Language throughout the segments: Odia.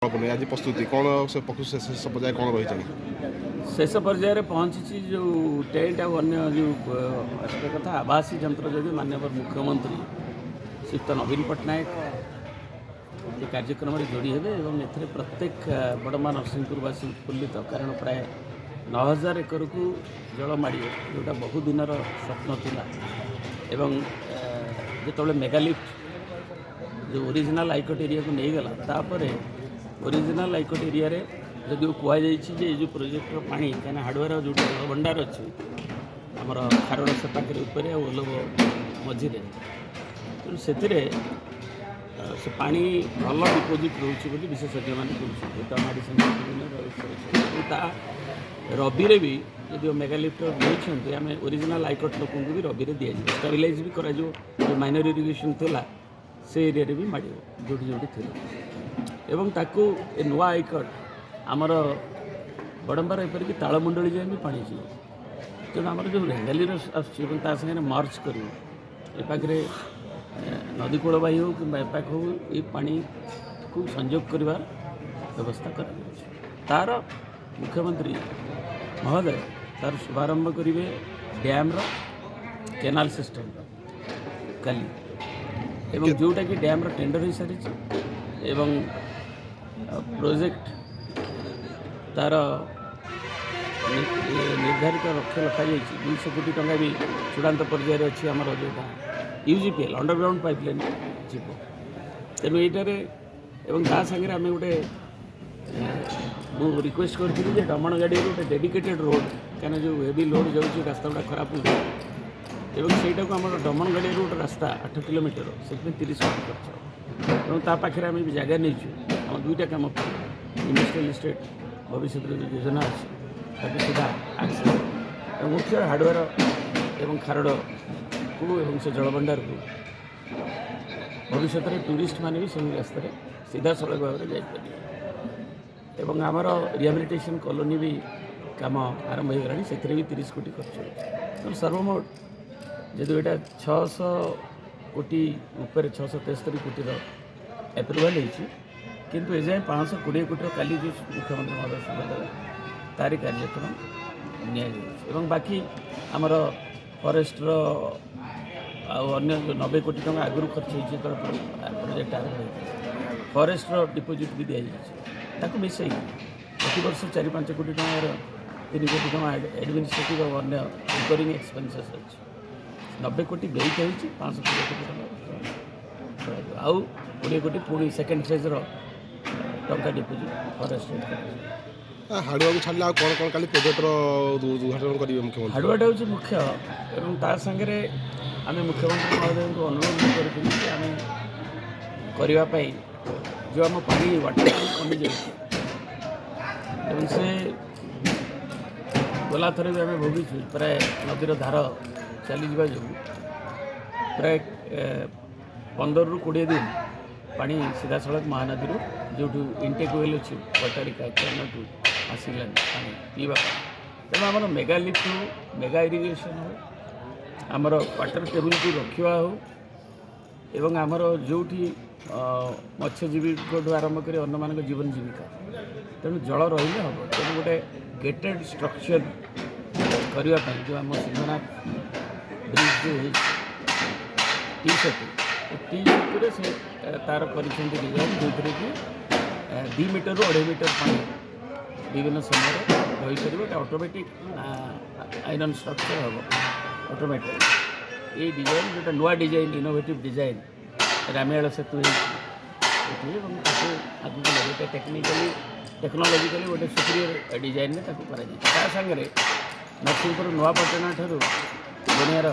ଆଜି ପ୍ରସ୍ତୁତି କ'ଣ, ସେ ପକ୍ଷରୁ ଶେଷ ଶେଷ ପର୍ଯ୍ୟାୟ କ'ଣ ରହିଛି ଆଜ୍ଞା? ଶେଷ ପର୍ଯ୍ୟାୟରେ ପହଞ୍ଚିଛି। ଯେଉଁ ଟେଣ୍ଟ ଆଉ ଅନ୍ୟ ଯେଉଁ ଆସିବା କଥା, ଆଭାସୀ ଯନ୍ତ୍ର ଯୋଗେ ମାନ୍ୟବର ମୁଖ୍ୟମନ୍ତ୍ରୀ ଶ୍ରୀଯୁକ୍ତ ନବୀନ ପଟ୍ଟନାୟକ ଏ କାର୍ଯ୍ୟକ୍ରମରେ ଯୋଡ଼ି ହେବେ ଏବଂ ଏଥିରେ ପ୍ରତ୍ୟେକ ବଡ଼ମ୍ବା ନରସିଂହପୁରବାସୀ ଉତ୍ଫୁଲ୍ଲିତ, କାରଣ ପ୍ରାୟ 9000 ଏକରକୁ ଜଳ ମାଡ଼ିବ, ଯେଉଁଟା ବହୁ ଦିନର ସ୍ୱପ୍ନ ଥିଲା। ଏବଂ ଯେତେବେଳେ ମେଗାଲିଫ୍ଟ ଯେଉଁ ଓରିଜିନାଲ୍ ଆଇକଟ୍ ଏରିଆକୁ ନେଇଗଲା, ତାପରେ ଓରିଜିନାଲ୍ ଆଇକଟ୍ ଏରିଆରେ ଯଦିଓ କୁହାଯାଇଛି ଯେ ଏଇ ଯେଉଁ ପ୍ରୋଜେକ୍ଟର ପାଣି, କାହିଁକିନା ହାଡ଼ୁଆର ଯେଉଁଠି ଜଳଭଣ୍ଡାର ଅଛି ଆମର ଖାରଡ଼ ସେପାଖରେ ଉପରେ ଆଉ ଓଲବ ମଝିରେ, ତେଣୁ ସେଥିରେ ସେ ପାଣି ଭଲ ଡିପୋଜିଟ୍ ରହୁଛି ବୋଲି ବିଶେଷଜ୍ଞମାନେ କହୁଛନ୍ତି। ତ ଏବଂ ତା ରବିରେ ବି ଯଦିଓ ମେଗାଲିଫ୍ଟର ନେଇଛନ୍ତି, ଆମେ ଓରିଜିନାଲ୍ ଆଇକଟ୍ ଲୋକଙ୍କୁ ବି ରବିରେ ଦିଆଯିବ, ଷ୍ଟାବିଲାଇଜ୍ ବି କରାଯିବ। ଯେଉଁ ମାଇନର ଇରିଗେସନ୍ ଥିଲା, ସେ ଏରିଆରେ ବି ମାଡ଼ିବ ଯେଉଁଠି ଯେଉଁଠି ଥିଲା। ଏବଂ ତାକୁ ଏ ନୂଆ ଆଇକଟ୍ ଆମର ବଡ଼ମ୍ବାର ଏପରିକି ତାଳମୁଣ୍ଡଳି ଯାଏଁ ବି ପାଣି ଯିବ। ତେଣୁ ଆମର ଯେଉଁ ରେଙ୍ଗାଲିର ଆସୁଛି ଏବଂ ତା ସାଙ୍ଗରେ ମର୍ଜ କରିବ, ଏ ପାଖରେ ନଦୀ କୂଳବାହୀ ହେଉ କିମ୍ବା ଏପାଖ ହେଉ, ଏ ପାଣିକୁ ସଂଯୋଗ କରିବାର ବ୍ୟବସ୍ଥା କରାଯାଉଛି। ତା'ର ମୁଖ୍ୟମନ୍ତ୍ରୀ ମହୋଦୟ ତା'ର ଶୁଭାରମ୍ଭ କରିବେ ଡ୍ୟାମ୍ର କେନାଲ ସିଷ୍ଟମର କାଲି, ଏବଂ ଯେଉଁଟାକି ଡ୍ୟାମ୍ର ଟେଣ୍ଡର ହୋଇସାରିଛି ଏବଂ ପ୍ରୋଜେକ୍ଟ ତା'ର ନିର୍ଦ୍ଧାରିତ ଲକ୍ଷ୍ୟ ରଖାଯାଇଛି। 200 କୋଟି ଟଙ୍କା ବି ଚୂଡ଼ାନ୍ତ ପର୍ଯ୍ୟାୟରେ ଅଛି। ଆମର ଯେଉଁଟା ୟୁଜିପିଏଲ୍ ଅଣ୍ଡରଗ୍ରାଉଣ୍ଡ ପାଇପଲାଇନ୍ ଯିବ। ତେଣୁ ଏଇଟାରେ ଏବଂ ତା ସାଙ୍ଗରେ ଆମେ ଗୋଟେ ମୁଁ ରିକ୍ୱେଷ୍ଟ କରିଥିଲି ଯେ ଡମଣଗାଡ଼ିରୁ ଗୋଟେ ଡେଡିକେଟେଡ଼ ରୋଡ଼, କାହିଁକିନା ଯେଉଁ ହେଭି ଲୋଡ଼ ଯାଉଛି, ରାସ୍ତା ଗୁଡ଼ା ଖରାପ ହେଉଛି। ଏବଂ ସେଇଟାକୁ ଆମର ଡମଣଗାଡ଼ିରୁ ଗୋଟେ ରାସ୍ତା 8 କିଲୋମିଟର, ସେଥିପାଇଁ 30 କୋଟି ଖର୍ଚ୍ଚ ହେବ। ଏବଂ ତା ପାଖରେ ଆମେ ବି ଜାଗା ନେଇଛୁ ଆମ ଦୁଇଟା କାମ ପାଇଁ। ଇଣ୍ଡଷ୍ଟ୍ରିଆଲ ଇଷ୍ଟେଟ୍ ଭବିଷ୍ୟତରେ ଯେଉଁ ଯୋଜନା ଅଛି, ତାକୁ ସିଧା ଆକ୍ସେସ୍ ଏବଂ ମୁଖ୍ୟ ହାଡ଼ୁଆର ଏବଂ ଖାରଡ଼କୁ ଏବଂ ସେ ଜଳଭଣ୍ଡାରକୁ ଭବିଷ୍ୟତରେ ଟୁରିଷ୍ଟମାନେ ବି ସେଇ ରାସ୍ତାରେ ସିଧାସଳଖ ଭାବରେ ଯାଇପାରିବେ। ଏବଂ ଆମର ରିହାବିଲିଟେସନ୍ କଲୋନୀ ବି କାମ ଆରମ୍ଭ ହୋଇଗଲାଣି, ସେଥିରେ ବି 30 କୋଟି ଖର୍ଚ୍ଚ ହେଉଛି। ତେଣୁ ସର୍ବମୋଟ ଯଦି ଏଇଟା 600 କୋଟି ଉପରେ, 673 କୋଟିର ଆପ୍ରୁଭାଲ୍ ହେଇଛି, କିନ୍ତୁ ଏଯାଏଁ 520 କୋଟିର କାଲି ଯେଉଁ ମୁଖ୍ୟମନ୍ତ୍ରୀ ମହୋଦୟ ସଭା ଦେବେ, ତାରି କାର୍ଯ୍ୟକ୍ରମ ନିଆଯାଉଛି। ଏବଂ ବାକି ଆମର ଫରେଷ୍ଟର ଆଉ ଅନ୍ୟ ଯେଉଁ 90 କୋଟି ଟଙ୍କା ଆଗରୁ ଖର୍ଚ୍ଚ ହେଇଛି, ଯେତେବେଳେ ପ୍ରୋଜେକ୍ଟ ଆରମ୍ଭ ହେଇଥିଲା, ଫରେଷ୍ଟର ଡିପୋଜିଟ୍ ବି ଦିଆଯାଇଛି। ତାକୁ ମିଶାଇକି ପ୍ରତିବର୍ଷ 4-5 କୋଟି ଟଙ୍କାର, 3 କୋଟି ଟଙ୍କା ଆଡ଼ମିନିଷ୍ଟ୍ରେଟିଭ୍ ଆଉ ଅନ୍ୟ ରିକରିଂ ଏକ୍ସପେନ୍ସେସ୍ ଅଛି। 90 କୋଟି ବ୍ୟୟିତ ହେଇଛି, 520 କୋଟି ଟଙ୍କା ବର୍ତ୍ତମାନ କରାଯିବ। ଆଉ 20 କୋଟି ପୁଣି ସେକେଣ୍ଡ ଫେଜ୍ର ଟଙ୍କା ଡିପୋଜିଟ୍ ଫରେଷ୍ଟ କରାଯିବ। ହାଡ଼ୁଆକୁ ଛାଡ଼ିଲେ ଆଉ କ'ଣ କ'ଣ କାଲି ପ୍ରୋଜେକ୍ଟର ଉଦ୍ଘାଟନ କରିବେ ମୁଖ୍ୟମନ୍ତ୍ରୀ? ହାଡ଼ୁଆଟା ହେଉଛି ମୁଖ୍ୟ ଏବଂ ତା ସାଙ୍ଗରେ ଆମେ ମୁଖ୍ୟମନ୍ତ୍ରୀ ମହୋଦୟଙ୍କୁ ଅନୁରୋଧ ବି କରିଥିଲୁ ଯେ ଆମେ କରିବା ପାଇଁ ଯେଉଁ ଆମ ପାଣି ୱାଟର ଲେଭେଲ୍ କମିଯାଉଛି ଏବଂ ସେ ଗଲାଥର ବି ଆମେ ଭୋଗିଛୁ, ପ୍ରାୟ ନଦୀର ଧାର ଚାଲିଯିବା ଯୋଗୁଁ ପ୍ରାୟ 15ରୁ 20 ଦିନ ପାଣି ସିଧାସଳଖ ମହାନଦୀରୁ ଯେଉଁଠୁ ଇନଟେକ୍ ୱେଲ୍ ଅଛି ଭଟ୍ଟାରିକା କ୍ୟାନକୁ ଆସିଲାନି ପାଣି ପିଇବା ପାଇଁ। ତେଣୁ ଆମର ମେଗା ଲିଫ୍ଟ ହେଉ, ମେଗା ଇରିଗେସନ୍ ହେଉ, ଆମର ୱାଟର ଟେବୁଲକୁ ରଖିବା ହେଉ ଏବଂ ଆମର ଯେଉଁଠି ମତ୍ସ୍ୟଜୀବୀଙ୍କଠୁ ଆରମ୍ଭ କରି ଅନ୍ୟମାନଙ୍କ ଜୀବନ ଜୀବିକା, ତେଣୁ ଜଳ ରହିଲେ ହେବ। ତେଣୁ ଗୋଟେ ଗେଟେଡ଼ ଷ୍ଟ୍ରକ୍ଚର କରିବା ପାଇଁ ଯେଉଁ ଆମ ସିଂହନାଥ ବ୍ରିଜ୍ ଯେଉଁ ହେଇଛି ଟି ସେତୁ, ଟି ସେତୁରେ ସେ ତାର କରିଛନ୍ତି ଡିଜାଇନ୍, ଯେଉଁଥିରେ କି 2 ମିଟରରୁ 2.5 ମିଟର ପାଣି ବିଭିନ୍ନ ସମୟରେ ରହିପାରିବ। ଏଇଟା ଅଟୋମେଟିକ୍ ଆଇରନ୍ ଷ୍ଟ୍ରକ୍ଚର ହେବ ଅଟୋମେଟିକ୍। ଏଇ ଡିଜାଇନ୍ ଯେଉଁଟା ନୂଆ ଡିଜାଇନ୍, ଇନୋଭେଟିଭ୍ ଡିଜାଇନ୍, ରାମିଆଳ ସେତୁ ହେଇଛି ଏଠି ଏବଂ ତାକୁ ଆଗକୁ ଲଗେଇଟା ଟେକ୍ନିକାଲି ଟେକ୍ନୋଲୋଜିକାଲି ଗୋଟେ ସୁପିରିୟର ଡିଜାଇନରେ ତାକୁ କରାଯାଇଛି। ତା ସାଙ୍ଗରେ ନରସିଂହପୁର ନୂଆପାଟଣା ଠାରୁ ଗଣିଆର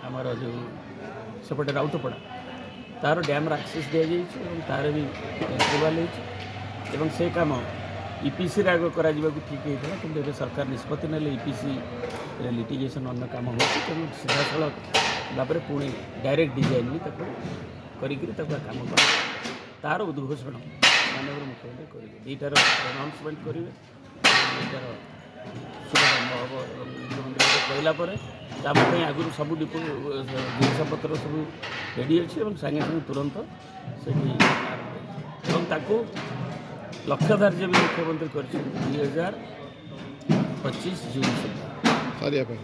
ଆମର ଯେଉଁ ସେପଟେ ରାଉତପଡ଼ା, ତାର ଡ୍ୟାମ୍ର ଆକ୍ସେସ୍ ଦିଆଯାଇଛି ଏବଂ ତାର ବି ଆପ୍ରୁଭାଲ୍ ହେଇଛି। ଏବଂ ସେ କାମ ଇପିସିରେ ଆଗ କରାଯିବାକୁ ଠିକ୍ ହେଇଥିଲା, କିନ୍ତୁ ଏବେ ସରକାର ନିଷ୍ପତ୍ତି ନେଲେ, ଇପିସିରେ ଲିଟିଗେସନ୍ ଅନ୍ୟ କାମ ହେଉଛି, ତେଣୁ ସିଧାସଳଖ ଭାବରେ ପୁଣି ଡାଇରେକ୍ଟ ଡିଜାଇନ୍ ବି ତାକୁ କରିକିରି ତାକୁ କାମ କରାଯିବ। ତାର ଉଦ୍ଘୋଷଣ ମାନ୍ୟବର ମୁଖ୍ୟମନ୍ତ୍ରୀ କରିବେ। ଦୁଇଟାର ଆନାଉନ୍ସମେଣ୍ଟ କରିବେ, ଦୁଇଟାର ଶୁଭାରମ୍ଭ ହେବ। ଏବଂ ମୁଖ୍ୟମନ୍ତ୍ରୀ କହିଲା ପରେ କାମ ପାଇଁ ଆଗରୁ ସବୁ ଡିପୋ ଜିନିଷପତ୍ର ସବୁ ରେଡ଼ି ଅଛି ଏବଂ ସାଙ୍ଗେ ସାଙ୍ଗେ ତୁରନ୍ତ ସେଠି ଆରମ୍ଭ ହେଇଯିବ। ଏବଂ ତାକୁ ଲକ୍ଷ୍ୟ ଧାର୍ଯ୍ୟ ବି ମୁଖ୍ୟମନ୍ତ୍ରୀ କରିଛନ୍ତି 2025 ଜୁନ୍ ସୁଦ୍ଧା ସାରିବା ପାଇଁ।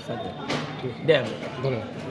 ସାରିଦେବେ ଠିକ୍। ଡ୍ୟାମ୍। ଧନ୍ୟବାଦ।